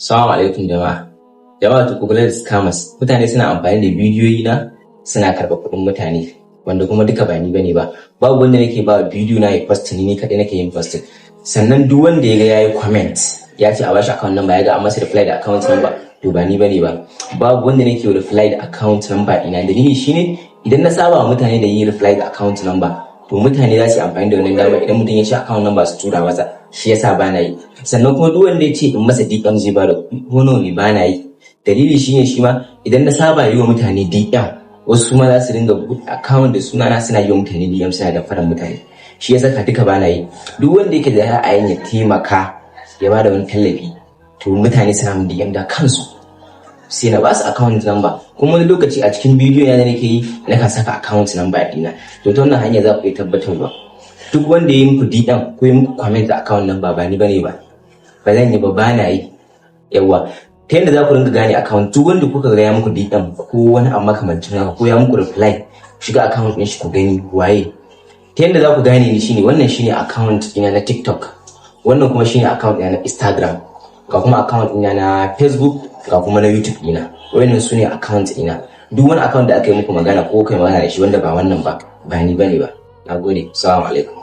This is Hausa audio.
Salamu alaikum jama'a. Jama'a, to ku kula da scammers. Mutane suna amfani da bidiyoyi na suna karɓar kuɗin mutane, wanda kuma duka ba ni bane ba. Babu wanda nake ba bidiyo na ya post, ni kaɗai nake yin posting. Sannan duk wanda ya ga yayi comment ya ce a bashi account number, ya ga an masa reply da account number, to ba ni bane ba. Babu wanda nake reply da account number ina. Dalili shine, idan na saba wa mutane da yin reply da account number, to mutane za su yi amfani da wannan dama, idan mutum ya ce account number su tura masa. Shi yasa ba na yi. Sannan kuma duk wanda ya ce in masa DM zai bada kuɗi ko nawa ne, ba na yi. Dalili shine, shi ma idan na saba yi wa mutane DM, wasu ma za su dinga buɗe account da sunana suna yi wa mutane DM, suna damfarar mutane. Shi ya saka duka ba na yi. Duk wanda yake da ra'ayin ya taimaka, ya bada wani tallafi, to mutane suna min DM da kansu, sai na ba su account number. Kuma wani lokaci a cikin bidiyo na da nake yi, nakan saka account number ɗina. To ta wannan hanya za ku iya tabbatarwa. Duk wanda ya yi muku DM ko ya muku comment da account number, ba ni bane ba, ba zan yi ba, ba na yi. Yawa, ta yadda za ku ringa gane account, duk wanda kuka ga ya muku DM ko wani abu makamancin haka, ko ya muku reply, shiga account ɗin shi ku gani waye. Ta yadda za ku gane ni shine, wannan shine account ɗina na TikTok, wannan kuma shine account ɗina na Instagram, ga kuma account ɗina na Facebook, ga kuma na YouTube ɗina. Wannan su ne account ɗina. Duk wani account da aka yi muku magana ko kai magana da shi wanda ba wannan ba, ba ni bane ba. Na gode. Assalamu alaikum.